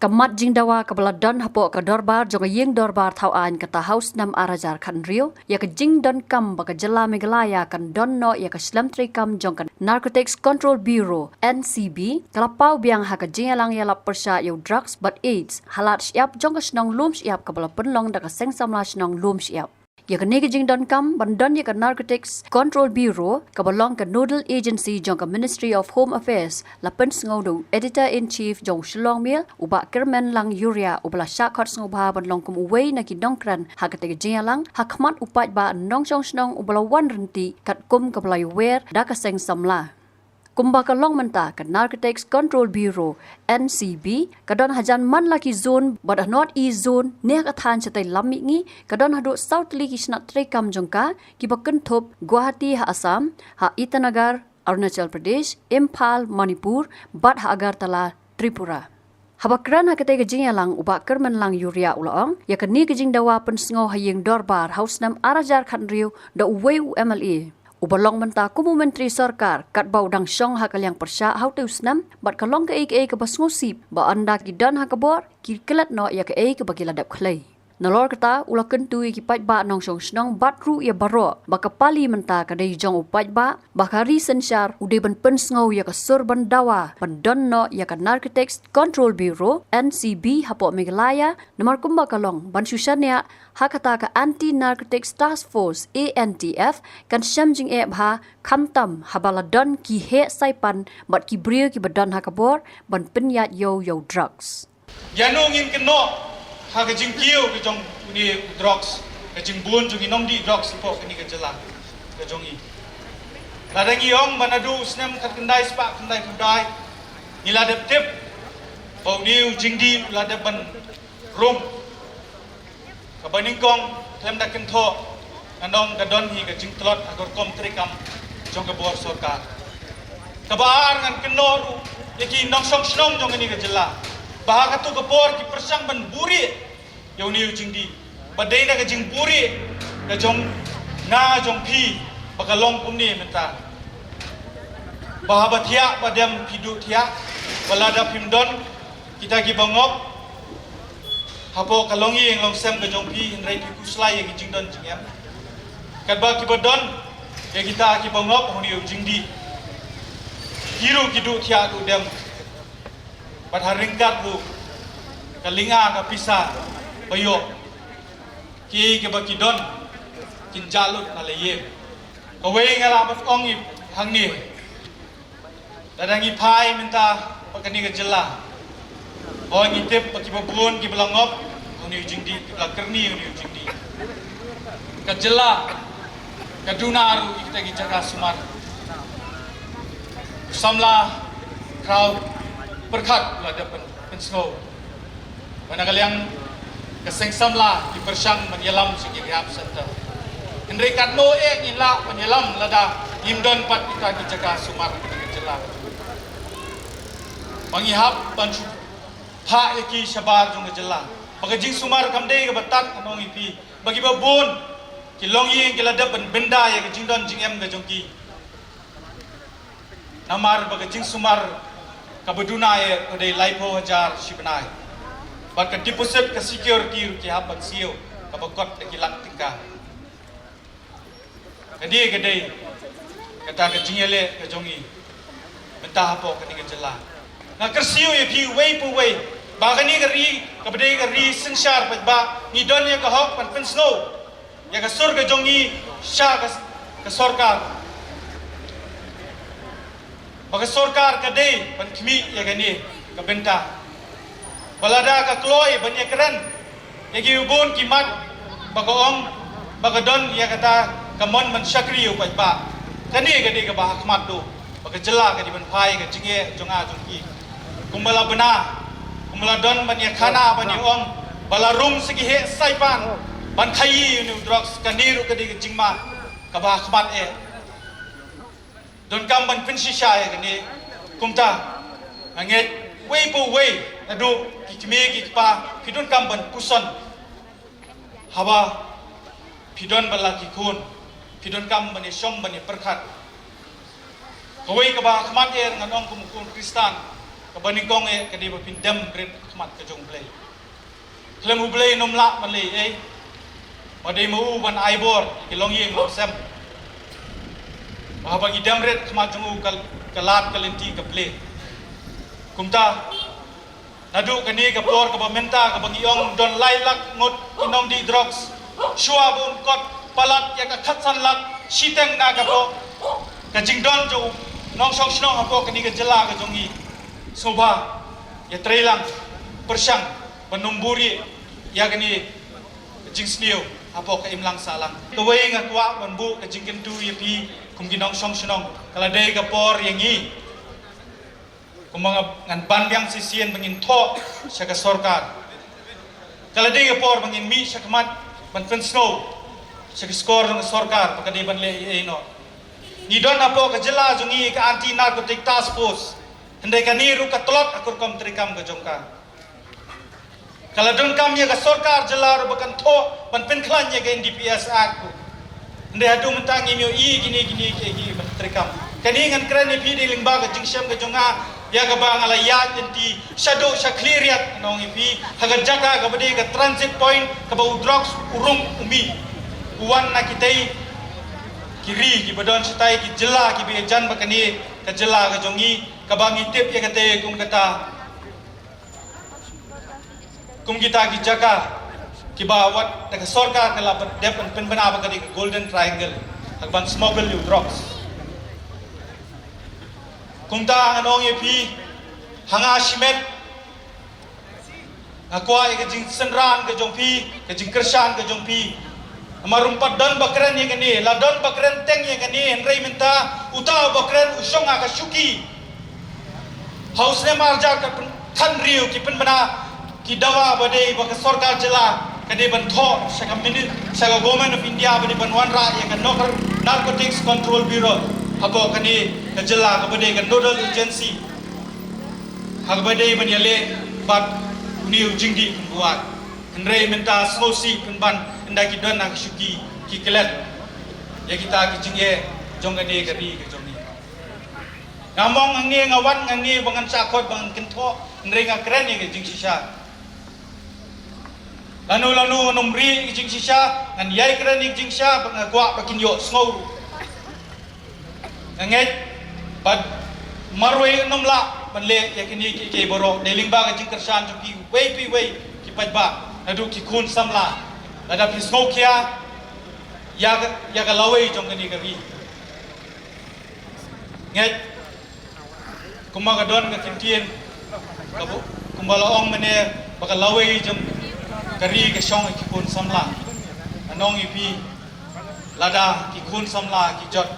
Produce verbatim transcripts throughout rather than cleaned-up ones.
Ka mat jingdawa kaba la don hapoh ka dorbar jong ka ïing dorbar thaw aiñ kata ha u snem ar hajar khathynriew, ïa ka jingdonkam ba ka jylla Meghalaya kan don noh ïa ka shlem treikam jong ka Narcotics Control Bureau, N C B, ka la paw biang ha ka jingïalang ïalap pyrshah ïa u drugs bad AIDS ha lad shyiap jong ka shnong Lumshyiap kaba la pynlong da ka seng samla shnong Lumshyiap. Ïa kane ka jingdonkam ban don ïa ka Narcotics Control Bureau kaba long ka nodal agency jong ka Ministry of Home Affairs la pynsngew da u Editor in Chief jong u Shillong Mail, u Bah Kyrmenlang Uriah, uba la shah khot sngewbha ban long kum uwei na ki nongkren ha kata ka jingïalang ha khmat u paidbah nongshong shnong uba la wan ryntih katkum kaba la ïawer da ka seng samla. Kumba ka long mynta, ka Narcotics Control Bureau, N C B, ka don hajan man la ki zone bad ha North East Zone ne ha ka thaiñ shatei lam mihngi ka don haduh saw tylli ki shnat treikam jong ka, kiba kynthup Guwahati ha Assam, ha Itanagar, Arunachal Pradesh, Imphal, Manipur, bad ha Agartala, Tripura. Haba kren ha katei ka jingïalang, u Bah Kyrmenlang Uriah u la ong, ïa kane ka jingdawa pynsngew ha ïing dorbar ha u snem ar hajar khathynriew da uwei u M L A uba long mynta kum u myntri sorkar, katba u dang shong ha ka liang pyrshah ha utei u snem, bad ka long kaei kaei kaba sngewsih ba ynda ki don ha ka bor, ki klet noh ïa kaei kaba ki la dep khlei. Nalor kata, u la kyntu ïa ki paidbah nongshong shnong bad ruh ïa baroh ba ka pali mynta ka dei jong u paidbah, ba ka ri synshar u dei ban pynsngew ïa ka sur ban dawa ban don noh ïa ka Narcotics Control Bureau, N C B, hapoh Meghalaya, namar kumba ka long ban shu shaniah ha kata ka Anti Narcotics Task Force, A N T F, kan shem jingeh bha khamtam haba la don ki heh saipan bad ki briew kiba don ha ka bor ban pynïaid ïew ïa u drugs. Ïano ngin kynnoh ha ka jingkiew ka jong une u drugs, ka jingbun jong ki nongdih drugs hapoh kane ka jylla ka jong ngi. Lada ngi ong ba naduh u snem khatkhyndai spah khyndaiphew khyndai ngi la dep tip ba une u jingdih u la dep ban rung. Kaba nyngkong, khlem da kynthoh, ngan ong ka don hi ka jingtlot ha ka rukom treikam jong ka bor sorkar. Kaba ar, ngan kynnoh ruh ïa ki nongshong shnong jong kane ka jylla ba ha kato ka por ki pyrshang ban buhrieh ïa une u jingdih, ba dei na ka jingbuhrieh ka jong nga jong phi ba ka long kumne mynta. Ba haba thiah ba dem phi duh thiah, ba lada phim don kita kiba ngop hapoh ka longïing longsem ka jong phi, hynrei phi khuslai ïa ki jingdon jingem. Katba kiba don ïa kita kiba ngop ha une u jingdih, ki ruh ki duh thiah duh dem. Bad ha ryngkat ruh ka lynga ka pisa ba ïoh, kiei kiba ki don kin jah lut na la ïing. Kawei nga lah ban ong ïa hangne, lada ngi phai mynta pat kane ka jylla, hooid ngi tip ba kiba bun kiba la ngop ha une u jingdih, kiba la kyrni ha une u jingdih. Ka jylla ka duna ruh ïa kita ki jaka sumar. U samla Khraw Pyrkhat u la dep pyn-, pynsngew ba na ka liang ka seng samla ki pyrshang ban ïalam sha ki rehab center. Hynrei katno eh ngin lah ban ïalam lada ngim don pat kita ki jaka sumar ha ka jylla. Ba ngi hap ban shu phah ïa ki shabar jong ka jylla. Ba ka jingsumar kam dei kaba tad, ngan ong ïa phi, ba kiba bun ki longïing ki la dep ban bynda ïa ka jingdon jingem ka jong ki. Namar ba ka jingsumar kaba duna eh ka dei laiphew hajar shi bnai. Bad ka deposit ka security ruh ki hap ban siew kaba kot da ki lak tyngka. Ka dei, ka dei kata ka jingïaleh ka jong ngi mynta hapoh kane ka jylla. Nga kyrsiew ïa phi uwei pa uwei ba kane ka ri kaba dei ka ri synshar paidbah, ngi don ïa ka hok ban pynsngew ïa ka sur ka jong ngi sha ka, ka sorkar. Ba ka sorkar ka dei ban khmih ïa kane ka bynta. Ba lada ka kloi ban ïakren ïa ki bun ki mat ba ka ong ba ka don ïa kata ka mon ban shakri ïa u paidbah, kane ka dei kaba ha khmat duh. Ba ka jylla ka dei ban phai ka jingeh jong nga jong phi. Kumba la bna, kumba la don ban ïakhana ban ïa-ong ba la rung sa ki heh saipan ban khaïi ïa une u drugs, kane ruh ka dei ka jingma kaba ha khmat eh. Donkam ban pynshisha ïa kane. Kumta nga ngeit uwei pa uwei, naduh ki kmie ki kpa, phi donkam ban puson. Haba phi don bad la ki khun, phi donkam ban ïashong ban ïapyrkhat. Kawei kaba ha khmat eh ngan ong kum u khun Khristan, Kaba nyngkong eh ka dei ba phin dem rit khmat ka jong U Blei. Khlem U Blei nym lah ban leh ei. Ba dei ma u ban ai bor ki longïing longsem. Ba haba ngi dem rit khmat jong u ka, ka lad ka lynti ka plie. Kumta naduh kane ka por kaba mynta kaba ngi ong don lai lak ngut ki nongdih drugs. Shuwa ba un kot palat ïa ka khatsan lak shiteng na ka por. Ka jingdon jong u nongshong shnong hapoh kane ka jylla ka jong ngi. Sngewbha ïatreilang pyrshang ban nym buri ïa kane ka jingsniew hapoh ka imlang sahlang. Kawei nga kwah ban buh ka jingkyntu ïa phi kum ki nongshong shnong, ka la dei ka por ïa ngi. Kumba nga, ngan ban biang shisien ba ngin thoh sha ka sorkar. Ka la dei ka por ba ngin mih shakhmat ban pynsngew sha ka skor jong ka sorkar ba ka dei ban leh ei ei noh. Ngi don hapoh ka jylla jong ngi ka Anti Narcotic Task Force. Hynrei kane ruh ka tlot ha ka rukom treikam ka jong ka. Ka la donkam ïa ka sorkar jylla ruh ba kan thoh ban pynkhlaiñ ïa ka N D P S Act. Hynrei haduh mynta ngim ïohi kine kine kiei kiei ban treikam. Kane ngan kren ïa phi dei lyngba ka jingshem ka jong nga ïa kaba nga la ïaid lynti shaduh sha Khliehriat, ngan ong ïa phi, ha ka jaka kaba dei ka transit point kaba u drugs u rung u mih. U wan na kitei ki ri kiba don shatai ki jylla kiba ïajan bad kane ka jylla ka jong ngi, kaba ngi tip ïa kata kum kata, kum kita ki jaka kiba wat da ka sorkar ka la dep ban pynbna ba ka dei ka Golden Triangle ha kaban smuggle ïa u drugs. Kumta ngan ong ïa phi, ha nga shimet nga kwah ïa ka jingsynran ka jong phi, ka jingkyrshan ka jong phi. Namar um pat don ba kren ïa kane, la don ba kren teng ïa kane, hynrei mynta uta uba kren u shong ha ka shuki. Ha u snem arhajar khathynriew ki pynbna ki dawa ba dei ba ka sorkar jylla ka dei ban thoh sha ka mini-, sha ka Government of India ba dei ban wanrah ïa ka Narco-, Narcotics Control Bureau hapoh kane ka jylla kaba dei ka nodal agency ha kaba dei ban ïaleh bad une u jingdih pynbuaid. Hynrei mynta sngewsih pynban ynda ki don ha ka shuki ki klet ïa kita ki jingeh jong kane ka ri ka jong ngi. Nga mong hangne, nga wan hangne ba ngan shah khot ba ngan kynthoh, hynrei nga kren ïa ka jingshisha. Lano lano ngan ym ri ïa ka jingshisha, ngan ïai kren ïa ka jingshisha, ba nga kwah ba kin ïohsngew ruh. Nga ngeit ba marwei ngan ym lah ban leh ïa kine kiei kiei baroh, dei lyngba ka jingkyrshan jong kiwei kiwei ki paidbah, naduh ki khun samla. Lada phi sngewkhia ïa ka, ïa ka lawei jong kane ka ri. Ngeit kumba ka don ka ktien, ka bu-, kumba la ong mynne ba ka lawei jong ka ri ka shong ha ki khun samla. Ngan ong ïa phi, lada ki khun samla ki jot,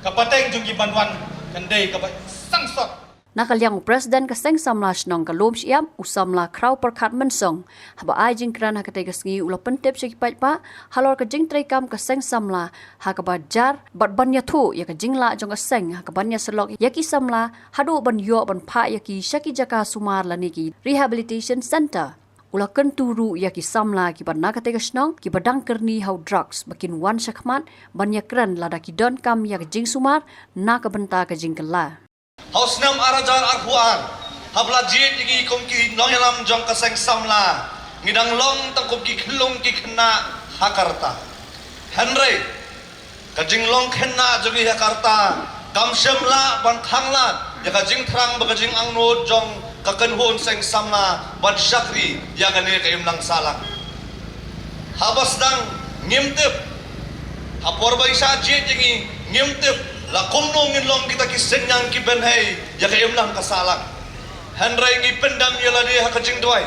ka pateng jong ki ban wan kan dei kaba sangsot. Na ka liang u President ka Seng Samla Shnong ka Lumshyiap, u samla Khrawpyrkhat Mynsong, haba ai jingkren ha katei ka sngi u la pyntip sha ki paidbah halor ka jingtreikam ka seng samla ha kaba jar bad ban ïathuh ïa ka jinglah jong ka seng ha kaban ïasyllok ïa ki samla haduh ban ïoh ban phah ïa ki sha ki jaka sumar lane ki rehabilitation centre. U la kyntu ruh ïa ki samla kiba na katei ka shnong kiba dang kyrni ha u drugs ba kin wan shakhmat ban ïakren lada ki donkam ïa ka jingsumar na ka bynta ka jingkylla. Ha u snem arhajar arphew ar, haba la jied ïa ngi kum ki nongïalam jong ka seng samla, ngi dang long tang kum ki khyllung ki khynnah ha ka rta. Hynrei ka jinglong khynnah jong ngi ha ka rta kam shym lah ban khanglad ïa ka jingthrang bad ka jingangnud jong ka kynhun seng samla ban shakri ïa kane ka imlang sahlang. Haba sdang ngim tip, ha por ba i shah jied ïa ngi ngim tip la kumno ngin long kita ki synñiang ki bynhei ïa ka imlang ka sahlang. Hynrei ngi pyndem ïa lade ha ka jingduwai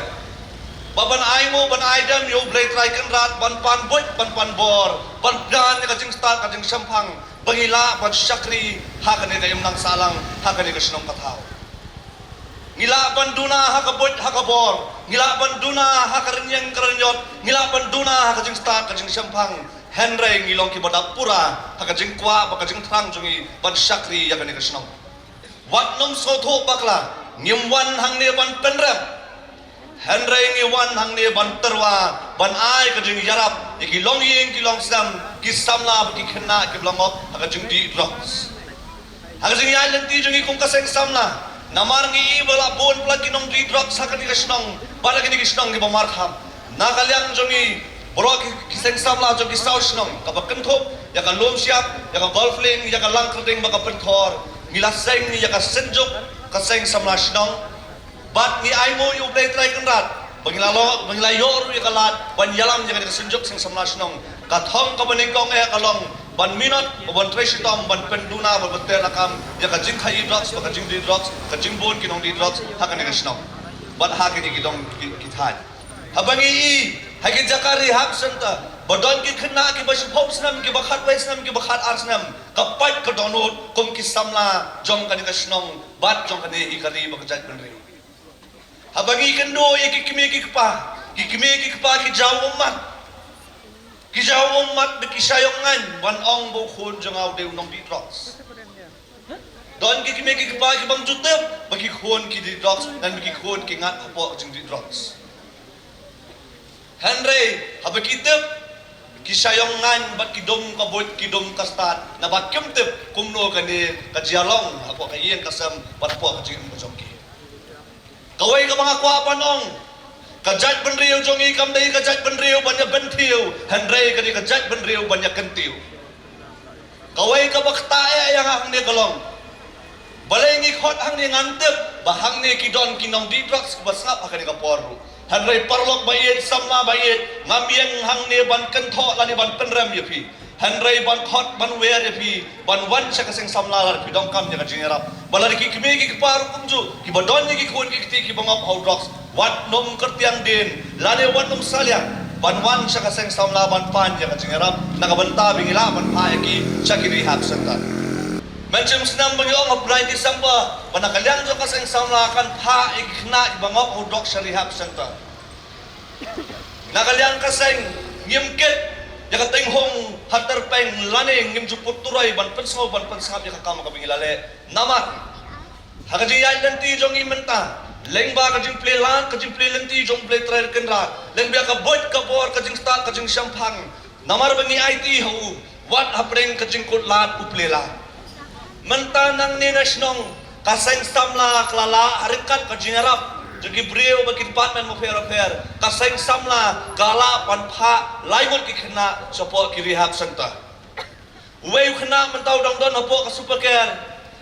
ba ban ai nguh ban ai dem ïa U Blei Trai Kynrad ban pan buit ban pan bor ban pdiang ïa ka jingstad ka jingshemphang ba ngi lah ban shakri ha kane ka imlang sahlang, ha kane ka shnong ka thaw. Ngi lah ban duna ha ka buit ha ka bor, ngi lah ban duna ha ka rynïeng ka rynïot, ngi lah ban duna ha ka jingstad ka jingshemphang. Hynrei ngi long kiba dap pura ha ka jingkwah bad ka jingthrang jong ngi ban shakri ïa kane ka shnong. Wat nym sngewthuh bakla, ngim wan hangne ban pynrem. Hynrei ngi wan hangne ban tyrwa ban ai ka jingïarap ïa ki longïing ki longsem, ki samla bad ki khynnah kiba la ngop ha ka jingdih drugs. Ha ka jingïaid lynti jong ngi kum ka seng samla, Namar ngi i ba la bun palat ki nongdih drugs ha kane ka shnong bad ha kine ki shnong kiba markhap. Na ka liang jong ngi, baroh ki, ki seng samla jong ki saw shnong, kaba kynthup ïa ka Lumshyiap, ïa ka Golf Link, ïa ka Langkyrding bad ka Pynthor, ngi la seng ïa ka synjuk ka seng samla shnong. Bad ngi ainguh ïa U Blei Trai Kynrad ba ngi la lo, ba ngi la ïoh ruh ïa ka lad ban ïalam ïa kane ka synjuk seng samla shnong. Ka thong kaba nyngkong eh ka long ban minot, ban trei shitom, ban pynduna, ban pynter lakam ïa ka jingkhaïi drugs bad ka jingdih drugs, ka jingbun ki nongdih drugs ha kane ka shnong bad ha kine ki dong ki, ki thaiñ. Haba ngi i ha ki jaka rehab center ba don ki khynnah kiba shiphew snem, kiba khatwei snem, kiba khatar snem, ka pait ka dohnud kum ki samla jong kane ka shnong bad jong kane ka ri bad ka jaitbynriew. Haba ngi kynduh ïa ki kmie ki kpa, ki kmie ki kpa ki jaw ummat, ki jaw ummat bad ki shah ïoh ngaiñ ban ong ba u khun jong nga u dei u nongdih drugs. Don ki kmie ki kpa ki bym ju tip ba ki khun ki dih drugs, lane ba ki khun ki ngat hapoh jingdih drugs. Hynrei haba ki tip, ki shah ïoh ngaiñ bad ki dum ka buit, ki dum ka stad, naba kim tip kumno kane ka jia long hapoh ka ïing ka sem bad hapoh ka jingim ka jong ki. Kawei kaba nga kwah ban ong, ka jaitbynriew jong ngi kam dei ka jaitbynriew ban ïa bynthiew, hynrei ka dei ka jaitbynriew ban ïa kyntiew. Kawei kaba ktah ïa nga hangne ka long, balei ngi khot hangne? Ngan tip ba hangne ki don ki nongdih drugs kiba sngap ha kane ka por ruh. Hynrei paralok ba ïeit, samla ba ïeit, ngam ïeng hangne ban kynthoh lane ban pynrem ïa phi. Hynrei ban khot ban wer ïa phi ban wan sha ka seng samla lada phi donkam ïa ka jingïarap. Ba lada ki kmie ki kpa ruh kumjuh kiba don ïa ki khun ki kti kiba ngop ha u drugs, wat nym kyrtiang dien lane wat nym salia ban wan sha ka seng samla ban pan ïa ka jingïarap, na ka bynta ba ngi lah ban phah ïa ki sha ki rehab center. Mynshem snem ba ngi ong ha u bnai December ba na ka liang jong ka seng samla kan phah ïa ki khynnah kiba ngop ha u drugs sha rehab center. Na ka liang ka seng ngim kit ïa ka tynghung ha tyrpeng lane ngim ju put turoi ban pynsngew ban pynsngap ïa ka kam kaba ngi la leh. Namar ha ka jingïaid lynti jong ngi mynta, lyngba ka jingplie lad, ka jingplie lynti jong U Blei Trai Kynrad, lyngba ka buit ka bor, ka jingstad ka jingshemphang, namar ba ngi aiti ha u, wat hapdeng ka jingkut lad u plie lad. Mynta nangne na shnong, ka seng samla ka la lah ha ryngkat ka jingïarap jong ki briew bad ki department bapher bapher, ka seng samla ka lah ban phah lai ngut ki khynnah shapoh ki rehab center. Uwei u khynnah mynta u dang don hapoh ka super care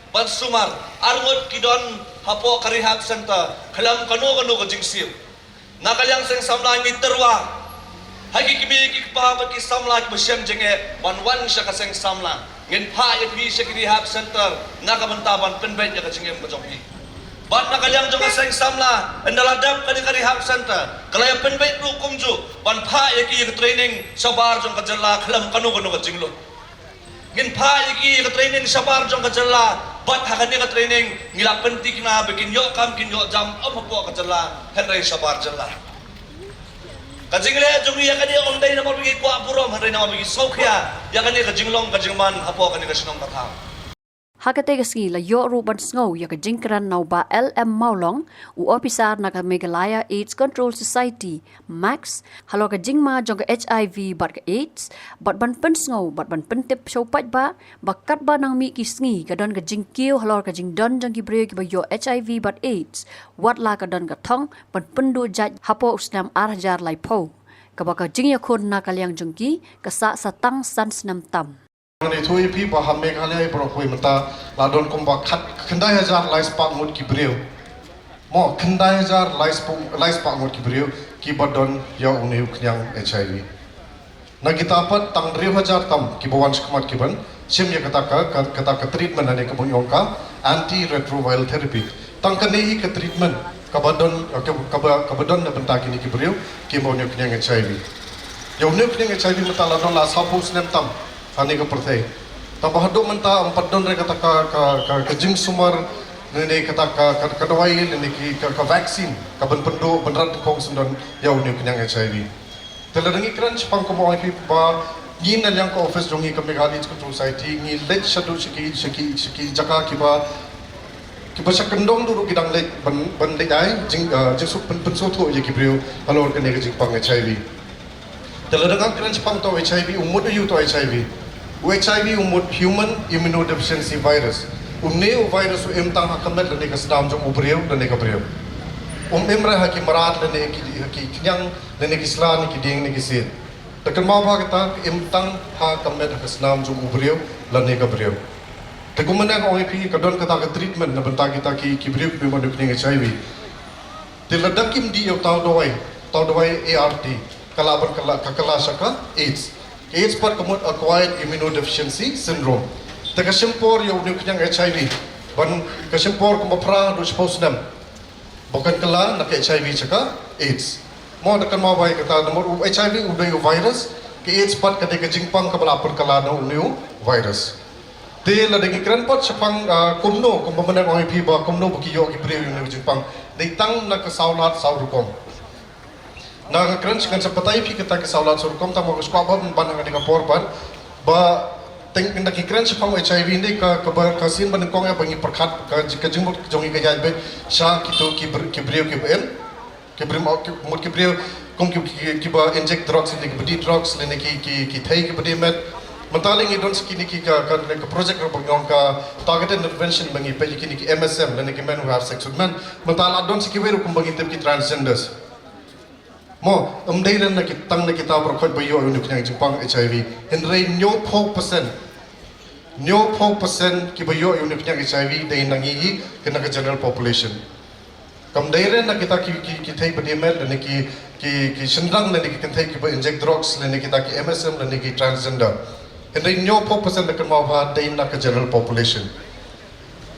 ban sumar, ar ngut ki don hapoh ka rehab center khlem kano kano ka jingsiew. Na ka liang seng samla ngi tyrwa ha ki kmie ki kpa bad ki samla kiba shem jingeh ban wan sha ka seng samla. Ngin phah ïa phi sha ki rehab center na ka bynta ban pynbeit ïa ka jingim ka jong phi. Bad na ka liang jong ka seng samla, ynda la dep kane ka rehab center, ka la ïa pynbeit ruh kumjuh ban phah ïa ki ïa ka training shabar jong ka jylla khlem kano kano ka jinglut. Ngin phah ïa ki ïa ka training shabar jong ka jylla, bad ha kane ka training ngi la pynthikna ba kin ïoh kam kin ïoh jam ym hapoh ka jylla hynrei shabar jylla. Ka jingleh jong ngi ïa kane ym dei namar ba ngi kwah burom hynrei namar ba ngi sngewkhia ïa kane ka jinglong ka jingman hapoh kane ka shnong ka thaw. Ha katei ka sngi la ïoh ruh ban sngew ïa ka jingkren na u Bah L M Mawlong, u ophisar na ka Meghalaya AIDS Control Society, MACS, halor ka jingma jong ka HIV bad ka AIDS, bad ban pynsngew bad ban pyntip sha u paidbah ba katba nang mih ki sngi ka don ka jingkiew halor ka jingdon jong ki briew kiba ïoh HIV bad AIDS, wat la ka don ka thong ban pynduh jait hapoh u snem ar hajar laiphew, kaba ka jingïakhun na ka liang jong ki ka sah sa tang san snem tam. Ngan ïathuh ïa phi ba ha Meghalaya baroh kawei mynta la don kumba khat, khyndai hajar lai spah ngut ki briew. Mo, khyndai hajar lai spah, lai spah ngut ki briew kiba don ïa une u khñiang HIV. Na kita pat tang hynriew hajar tam kiba wan shakhmat kiban shim ïa kata ka, ka, kata ka treatment lane kaba ngi ong ka antiretroviral therapy. Tang kane hi ka treatment kaba don, kaba, kaba, kaba don na bynta kine ki briew kiba wan ïa u khñiang HIV. Ïa une u khñiang HIV mynta la don la sawphew snem tam ha kane ka pyrthei. Tangba haduh mynta ym pat don re kata ka, ka, ka, ka jingsumar ne, ne kata ka, ka, ka dawai ne, ne ki, ka, ka vaccine kaban pynduh ban rat nyngkong syndon ïa une u khñiang HIV. Te lada ngi kren shaphang kumba ong ïa phi ba ngi na liang ka office jong ngi ka Meghalaya AIDS Control Society ngi leit shaduh sha ki, sha ki, sha ki jaka kiba, kiba sha kyndong duh ruh ki dang leit ban, ban leit ai jing, ah, jingsuk pyn, pynsngewthuh ïa ki briew halor kane ka jingpang HIV. Te lada ngi kren shaphang uta u HIV, u mut aïu uta u HIV? U HIV u mut human immunodeficiency virus. Une u virus u im tang ha ka met lane ka snam jong u briew lane ka briew. Um im re ha ki mrad lane ki, ha ki khñiang lane ki sla ne ki dieng ne ki siej. Te kynmaw bha kata, ka im tang ha ka met ha ka snam jong u briew lane ka briew. Te kumne nga ong ïa phi, ka don kata ka treatment na bynta kita ki, ki briew kiba im ha une u khñiang HIV. Te lada kim dih ïa u taw dawai, taw dawai ART, ka lah ban kylla, ka kylla sha ka AIDS. Ka AIDS pat ka mut acquired immunodeficiency syndrome. Te ka shim por ïa une u khñiang HIV ban, ka shim por kumba phra haduh shiphew snem ba kan kylla na ka HIV sha ka AIDS. Mo, da kynmaw bha ïa kata, namar u HIV u dei u virus, ka AIDS pat ka dei ka jingpang kaba la pynkylla na une u virus. Te lada ngi kren pat shaphang, ah, kumno, kumba mynne nga ong ïa phi ba kumno ba ki ïoh ki briew ïa une u jingpang, dei tang na ka saw lad saw rukom. Nga kren sha, ngan sa batai ïa phi kata ki saw lad saw rukom, tang ba nga shu kwah ban, ban ha kane ka por pat ba teng, ngi kren shaphang HIV, ne ka, kaba, ka sien ba nyngkong ïa ba ngi pyrkhat, ka, ka jingmut jong ngi ka ïaid beit sha kito ki br-, ki briew kiba im, ki briew, ki, mut ki briew kum ki, ki, kiba inject drugs, lane kiba dih drugs, lane ki, ki, ki thei kiba dih meth. Mynta lei ngi don sa kine ki, ka, ka, ka project ruh ba ngi ong ka targeted intervention ba ngi peit ïa kine ki MSM, lane ki men who have sex with men. Mynta la don sa kiwei ruh kumba ngi tip ki transgenders. Mo, ym dei re na ki, tang na kita baroh khoit ba ïoh ïa une u khñiang jingpang HIV. Hynrei hynñiewphew percent, hynñiewphew percent kiba ïoh ïa une u khñiang HIV dei na ngi hi, ki na ka general population. Kam dei re na kita ki, ki, ki thei ba dih meth, lane ki, ki, ki shynrang, lane ki kynthei kiba inject drugs, lane kita ki MSM, lane ki transgender. Hynrei hynñiewphew percent, da kynmaw bha, dei na ka general population.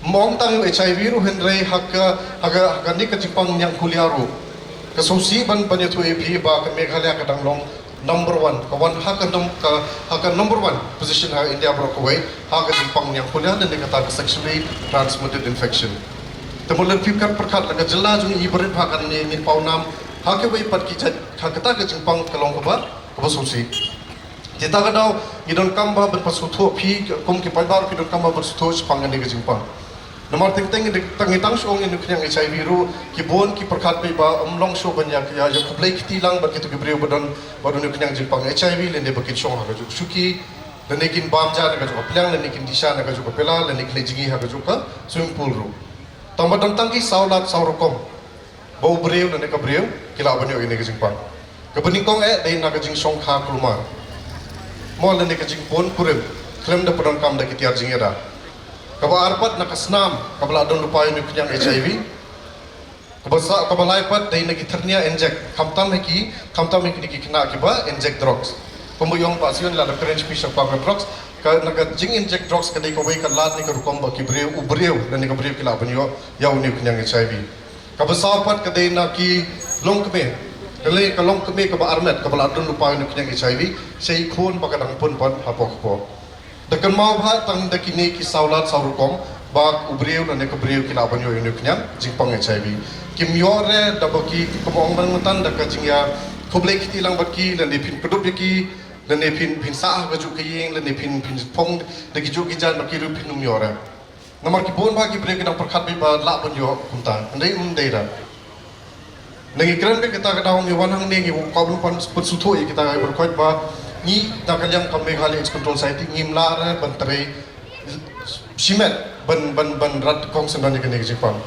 Ym ong tang ïa u HIV ruh, hynrei ha ka, ha ka, ha kane ka jingpang ñiangkhulia ruh, ka sngewsih ban, ban ïathuh ïa phi ba ka Meghalaya ka dang long number one, ka wan ha ka num-, ka, ha ka number one position ha India baroh kawei ha ka jingpang ñiangkhulia, lane kata ka sexually transmitted infection. Te mo, lada phi pyrkhat, pyrkhat la ka jylla jong ngi barit ha kane, ngin paw nam ha kiwei pat ki jait, ha kata ka jingpang ka long kaba, kaba sngewsih. Te ta ka daw ngi donkam bha ban pynsngewthuh phi, kum ki paidbah ruh phi donkam bha ban sngewthuh shaphang kane ka jingpang. Namar teng teng ngi tang, ngi tang shu ong ïa une u khñiang HIV ruh, ki bun ki pyrkhat beit ba ym long shuh ban ïa, ïa, ïa khublei kti lang bad kito ki briew ba don bad une u khñiang jingpang HIV, lane ba kin shong ha kajuh ka shuki, lane kin bam ja na kajuh ka pliang, lane kin dih sha na kajuh ka pela, lane kin leit jngi ha kajuh ka swimming pool ruh. Tang ba don tang ki saw lad saw rukom ba u briew lane ka briew ki lah ban ïoh ïa kane ka jingpang. Kaba nyngkong eh dei na ka jingshongkha kulmar. Mo, lane ka jingbun kurim khlem da pyndonkam da ki tiar jingïada. Kaba ar pat na ka snam kaba lah don lypa ïa une u khñiang HIV. Kaba sa, kaba lai pat dei na ki thyrnia inject, khamtam ha ki, khamtam ha kine ki khynnah kiba inject drugs. Kumba ong Bah Siun, lada kren sha phi shaphang drugs, ka, na ka jing inject drugs ka dei kawei ka lad ne ka rukom ba ki briew, u briew lane ka briew ki lah ban ïoh ïa une u khñiang HIV. Kaba saw pat ka dei na ki longkmie. Ka dei ka longkmie kaba armet kaba la don lypa ïa une u khñiang HIV, sha i khun ba ka dang pun pat hapoh kpoh. Da kynmaw bha, tang da kine ki saw lad saw rukom ba u briew lane ka briew ki lah ban ïoh ïa une u khñiang jingpang HIV. Kim ïoh re da ba ki, kumba ong mynta, da ka jingïa khublei kti lang bad ki, lane phin kdup ïa ki, lane phin, phin sah ha kajuh ka ïing, lane phin, phin phong da ki juh ki jait, ba ki ruh phin ym ïoh re. Namar ki bun bha ki briew ki dang pyrkhat beit ba lah ban ïoh kumta. Hynrei ym dei re. Ngi kren beit kata ka daw ngi wan hangne ngi kwah ban pynsngewthuh ïa kita ki briew khoit ba ngi da ka liang ka Meghalaya AIDS Control Society ngim lah re ban trei shimet ban, ban, ban rat kong syndon ïa kane ka jingpang.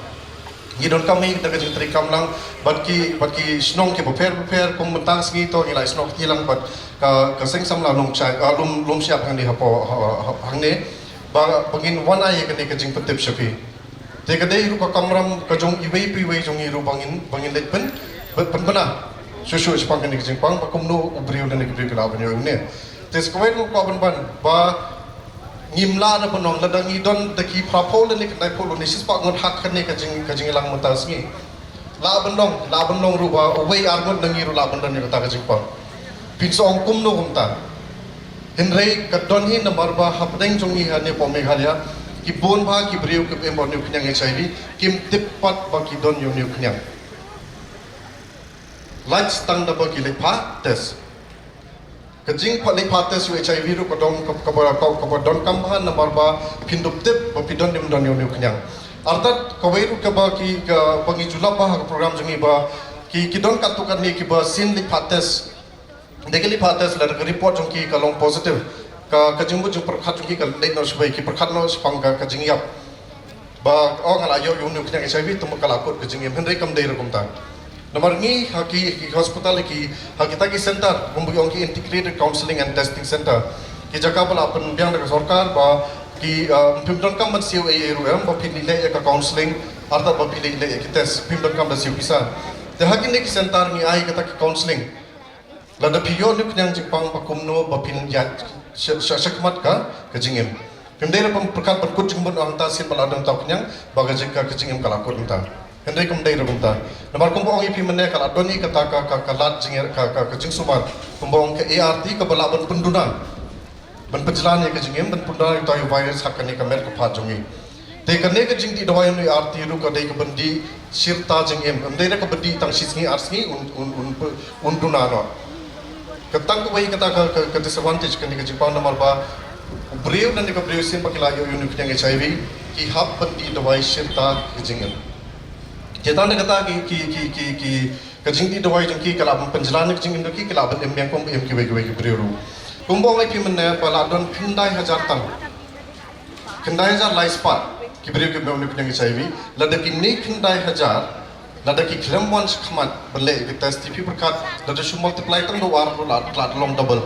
Ngi donkam hi da ka jingtrei kam lang bad ki, bad ki shnong kiba pher bapher, kum mynta ka sngi to ngi la ïasnoh kti lang bad ka, ka seng samla Lumshai, ah, Lum, Lumshyiap hangne hapoh, ha, ha, hangne. Ba, ba ngin wan ai ïa kane ka jingpyntip sha phi. Te ka dei ruh ka kamram ka jong iwei pa iwei jong ngi ruh ba ngin, ba ngin leit pyn, pyn, pynbna shuh shuh shaphang kane ka jingpang ba kumno u briew lane ka briew ka lah ban ïoh ïa une. Te sa kawei ruh kwah ban ban ba ngim lah na ban ong lada ngi don da ki phraphew lane khyndai phew lane shispah ngut ha kane ka jing, ka jingïalang mynta ka sngi. Lah ban long, lah ban long ruh ba uwei ar ngut na ngi ruh lah ban don ïa kata ka jingpang. Phin sa ong kumno kumta. Hynrei ka don hi namar ba hapdeng jong ngi hangne hapoh Meghalaya ki bun bha ki briew kiba im bad une u khñiang HIV kim tip pat ba ki don ïa une u khñiang. Lait tang da ba ki leit phah test. Ka jingpah leit phah test ïa u HIV ruh ka don ka, kaba, ka, kaba donkam bha namar ba phin dup tip ba phi don ne ym don ïa une u khñiang. Artat kawei ruh kaba ki, kaba ngi ju lap bha ha ka program jong ngi ba ki, ki don katto katne kiba sien leit phah test. Dei ki leit phah test lada ka report jong ki ka long positive, ka, ka jingmut jingpyrkhat jong ki ka leit noh shibei, ki pyrkhat noh shaphang ka, ka jingïap. Ba ong nga la ïoh ïa une u khñiang HIV, te ma ka la kut ka jingim, hynrei kam dei ruh kumta. Namar ngi ha ki, ki hospital, ki, ha kita ki center, kumba ki ong ki integrated counseling and testing center, ki jaka ba la pynbiang da ka sorkar ba ki, uh, phim donkam ban siew ei ei ruh em, ba phin leit leh ïa ka counseling, artat ba phin leit leh ïa ki test, phim donkam ban siew pisa. Te ha kine ki center ngi ai kata ki counseling. Lada phi ïoh une u khñiang jingpang, ba kumno ba phin ïaid sha, sha, shakhmat ka, ka jingim. Phim dei ruh ban pyrkhat ban kut jingmut hangta sien ba la don uta u khñiang, ba ka jing, ka, ka jingim ka la kut hangta. Hynrei kam dei ruh kumta. Namar kumba ong ïa phi mynne, ka la don hi kata ka, ka, ka lad jing, ka, ka, ka jingsumar, kumba ong ka ART, kaba lah ban pynduna, ban pynjlan ïa ka jingim, ban pynduna ïa uta u virus ha kane ka met ka phad jong ngi. Te kane ka jingdih dawai une u ART ruh ka dei kaban dih shirta jingim. Ym dei re kaban dih tang shi sngi ar sngi un, un, un, un duna noh. Ka tang kawei kata ka, ka, ka disadvantage kane ka jingpang, namar ba u briew lane ka briew sien ba ki la ïoh ïa une u khñiang HIV, ki hap ban dih dawai shirta ka jingim. Te tang da kata ki, ki, ki, ki, ki, ka jingdih dawai jong ki ka lah ban pynjlan ïa ka jingim jong ki, ka lah ban im biang kumba im kiwei kiwei ki briew ruh. Kumba ong ïa phi mynne, ba la don khyndai hajar tang. Khyndai hajar lai spah ki briew kiba ïoh une u khñiang HIV. Lada kine khyndai hajar, lada ki khlem wan shakhmat ban leh ïa ki test, te phi pyrkhat, lada shu multiply tang da u ar ruh la, la long double.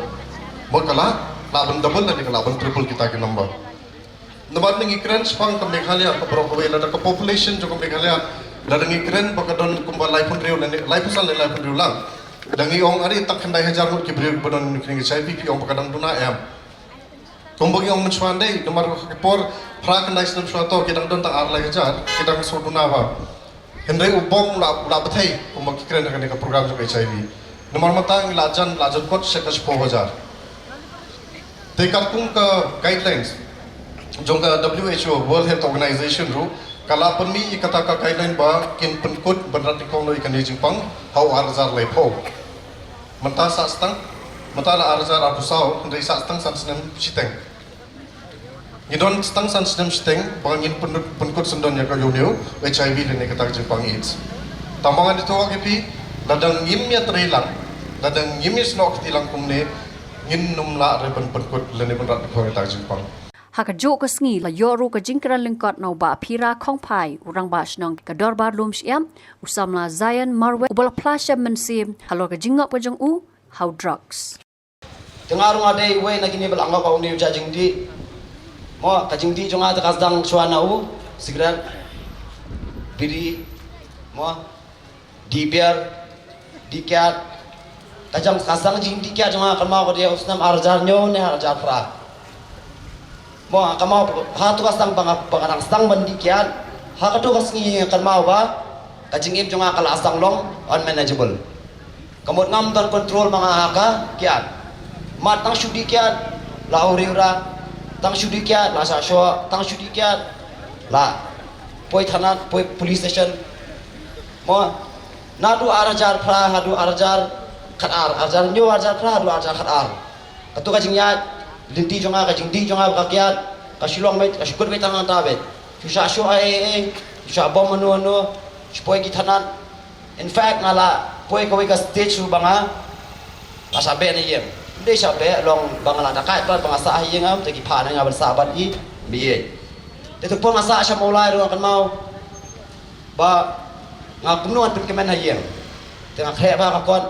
Mo ka la, lah ban double lane ka lah ban triple kita ki number. Namar ngi kren shaphang ka Meghalaya, ka baroh kawei, lada ka population jong ka Meghalaya, lada ngi kren ba ka don kumba laiphew hynriew lane, laiphew san lane laiphew hynriew lak. Da ngi ong, are, tang khyndai hajar ngut ki briew ba don une u khñiang HIV, phi ong ba ka dang duna em? Kumba ngi ong mynshuwa, dei, namar ka por phra khyndai snem shuwa to ki dang don tang ar lai hajar, ki dang shu duna bha. Hynrei u bom u la, u la bthei, kumba ki kren ha kane ka program jong HIV. Namar mynta ngi la jan, la jan kot sha ka shiphew hajar. Te katkum ka guidelines jong ka WHO, World Health Organization ruh, ka la pynmih ïa kata ka guideline ba kin pynkut ban rat nyngkong noh ïa kane ka jingpang ha u ar hajar laiphew. Mynta sah stang, mynta la ar hajar arphew saw, hynrei sah stang san snem shiteng. Ngi don tang san snem shiteng ba ngin pyn-, pynkut syndon ïa ka, ïa une u HIV lane kata ka jingpang AIDS. Tang ba ngan ïathuh ïa phi, lada ngim ïatrei lang, lada ngim ïasnoh kti lang kumne, ngin ym lah re ban pynkut lane ban rat nyngkong ïa kata ka jingpang. Ha kajuh ka sngi la ïoh ruh ka jingkren lyngkot na u Bah Phira Khongphai, u Rangbah Shnong ka Dorbar Lum Shyiap, u samla Zion Marwet, uba la phla shem mynsiem halor ka jingngop ka jong u ha u drugs. Te nga ruh nga dei uwei na kine ba la ngop ha une u jait jingdih. Mo, ka jingdih jong nga te ka sdang shuwa na u sigaret, biri, mo, dih biar, dih kiad. Ka jong, ka sdang jingdih kiad jong nga kynmaw ka dei u snem ar hajar hynñiew ne ar hajar phra. Mo, nga kynmaw ha tu ka sdang ba nga, ba nga dang sdang ban dih kiad. Ha ka tu ka sngi nga kynmaw ba ka jingim jong nga ka la sdang long unmanageable. Ka mut ngam don control ma nga ha ka kiad. Mat tang shu dih kiad la u riewra, tang shu dih kiad la shah shoh, tang shu dih kiad la poi thanat, poi police station. Mo, naduh ar hajar phra haduh ar hajar khatar, ar hajar hynñiew, ar hajar phra haduh ar hajar khatar. Kato ka jingïaid lynti jong nga, ka jingdih jong nga ba ka kiad, ka shu long beit, ka shu kut beit tang hangta beit. Shu shah shoh ei ei ei, shu shah bom mano mano, shu poi ki thanat. In fact, nga la poi kawei ka stage ruh ba nga la shah beh na ïing. Ym dei shah beh, long ba nga la dakaid pat, ba nga sah ha ïing, am, te ki phah na nga ban sah bad i mei. Te tu por nga sah sha Mawlai ruh nga kynmaw ba nga kumno ngan pynkmen ha ïing. Te nga khreh bha ka kot,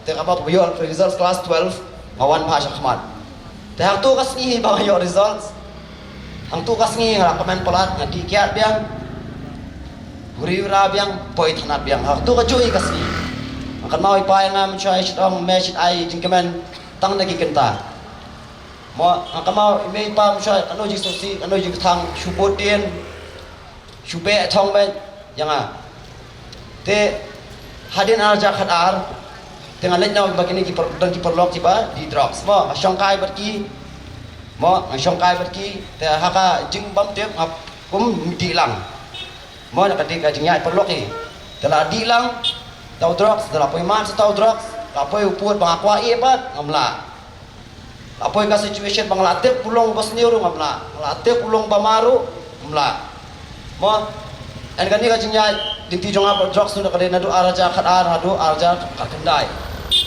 te nga ba ïoh results class twelve, nga wan bha shakhmat. Te hangto ka sngi ba nga ïoh results, hangto ka sngi nga la kmen palat, nga dih kiad biang, u riewra biang, poi thanat biang. Hangto kajuh ka sngi. Nga kynmaw i pa ïa nga mynshuwa i shait ong, me shait ai jingkmen tang na ki kynta. Mo, nga kynmaw i mei i pa mynshuwa, kano jingsngewsih, kano jingkthang, shu bud dien, shu beh thong beit ïa nga. Te hadien ar hajar khatar, te nga leit noh ba kine ki par-, don ki paralok kiba dih drugs. Mo, nga shongkai bad ki. Mo, nga shongkai bad ki. Te ha ka jingbymtip nga kum dih lang. Mo, na ka dei ka jingïaid paralok hi. Te la dih lang uta u drugs, te la poi man sa uta u drugs, la poi u pud ba nga kwah ïeh bad ngam lah. La poi ka situation ba nga la tip u long ba sniew ruh ngam lah, nga la tip u long ba ma ruh ngam lah. Mo, en kane ka jingïaid lynti jong nga bad drugs, na ka dei naduh ar hajar khatar haduh ar hajar khatkhyndai.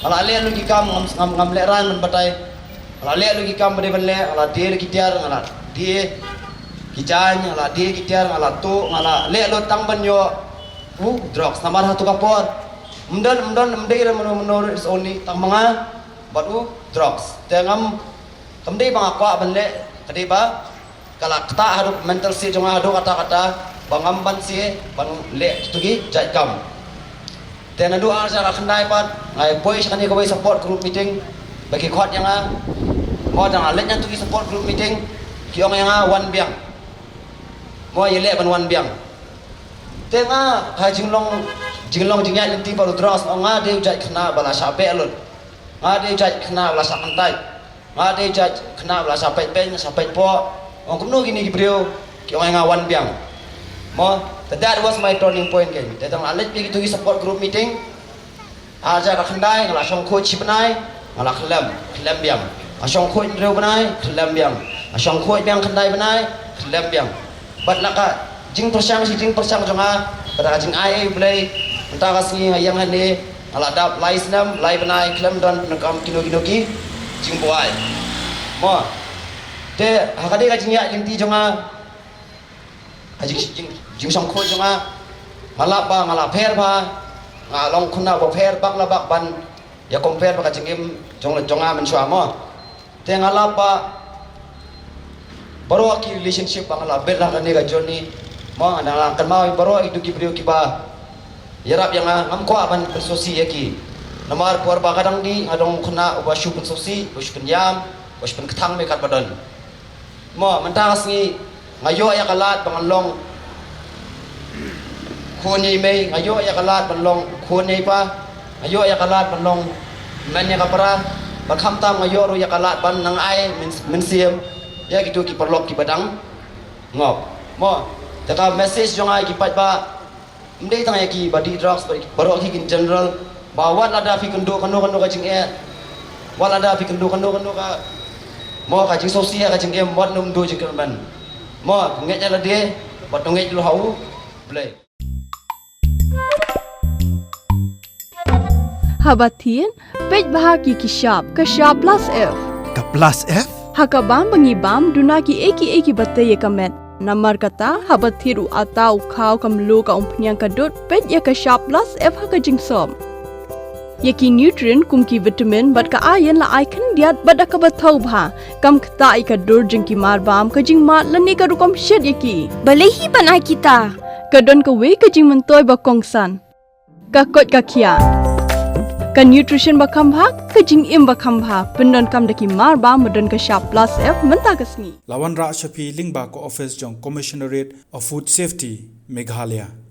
Nga la leh lut ki kam, ngam, ngam, ngam lehrain ban batai. Nga la leh lut ki kam ba dei ban leh, nga la die lut ki tiar, nga la die Ki jaiñ, nga la die ki tiar, nga la tuh, nga la leh lut tang ban ïoh u drugs. Namar ha tu ka por, ym don, ym don, ym dei re mano mano re, it's only tang ma nga bad u drugs. Te ngam, kam dei ba nga kwah ban leh, ka dei ba ka la ktah haduh mental state jong nga haduh katta katta ba ngam banse ban leh kitu ki jait kam. Te naduh ar hajar khyndai pat nga ïa poi sha kane kawei support group meeting ba ki khot ïa nga. Mo, da nga leit na tu ki support group meeting, ki ong ïa nga wan biang. Mo, ïa leh ban wan biang. Te nga ha jinglong, jinglong jingïaid lynti bad u drugs, nga dei u jait khynnah ba la shah beh lut. Nga dei u jait khynnah ba la shah kyntait. Nga dei u jait khynnah ba la shah peit beiñ, shah peit poh. Ong kumno kine ki briew ki ong ïa nga wan biang. Mo, te that was my turning point kein. Te da nga leit peit kitu ki support group meeting, ar hajar khyndai, nga la shong khuid shi bnai, nga la khyllem, khyllem biang. Nga shong khuid hynriew bnai, khyllem biang. Nga shong khuid biang khyndai bnai, khyllem biang. Bad na ka jingpyrshang shi jingpyrshang jong nga bad ka jingai ei U Blei, mynta ka sngi nga ïeng hangne, nga la dap lai snem lai bnai khlem don pyndonkam kino kino ki jingbuaid. Mo, te ha ka dei ka jingïaid lynti jong nga, ka jing, jing, jingshongkhuid jong nga, nga lap ba nga la pher bha, nga long khynnah ba pher bak la bak ban ïa compare bad ka jingim jong, jong nga mynshuwa, mo. Te nga lap ba baroh ki relationship ba nga la build ha kane ka journey, mo, nga dang la kynmaw ïa baroh kitu ki briew kiba ïarap ïa nga, ngam kwah ban pynsngewsih ïa ki. Namar por ba nga dang dih nga dang khynnah uba shu pynsngewsih, uba shu pynïam, uba shu pynkthang mei katba don. Mo, mynta ka sngi nga ïoh ïa ka lad ba ngan long khun ïa i mei, nga ïoh ïa ka lad ban long khun ïa i pa, nga ïoh ïa ka lad ban long kmen ïa ka para, bad khamtam nga ïoh ruh ïa ka lad ban nang ai myn-, mynsiem ïa kitu ki paralok kiba dang ngop. Mo, te ka message jong nga ïa ki paidbah, ym dei tang ïa kiba dih drugs, baroh ki in general, ba wat lada phi kynduh kano kano ka jingeh, wat lada phi kynduh kano kano ka, mo, ka jingsngewsih ha ka jingim, wat nym duh jingkyrmen. Mo, to ngeit ïa lade bad to ngeit ruh ha U Blei. Haba thied, peit bha ki ki shap, ka shap plus F. Ka plus F? Ha ka bam ba ngi bam, duna kiei kiei kiba tei ïa ka met. Namar kata, haba thied u atta, u khaw, ka mluh, ka umphniang, ka dud, peit ïa ka shap plus F ha ka jingsop. Ïa ki nutrient kum ki vitamin bad ka iron la ai khyndiat bad da kaba thaw bha. Kam ktah ïa ka dur jong ki marbam, ka jingmad lane ka rukom shet ïa ki. Balei hi ban ai kita? Ka don kawei ka jingmyntoi ba kongsan. Ka koit ka khiah. Ka nutrition ba kham bha, ka jingim ba kham bha. Pyndonkam da ki marbam ba don ka shap plus F mynta ka sngi. La wanrah sha phi lyngba ka office jong Commissionerate of Food Safety, Meghalaya.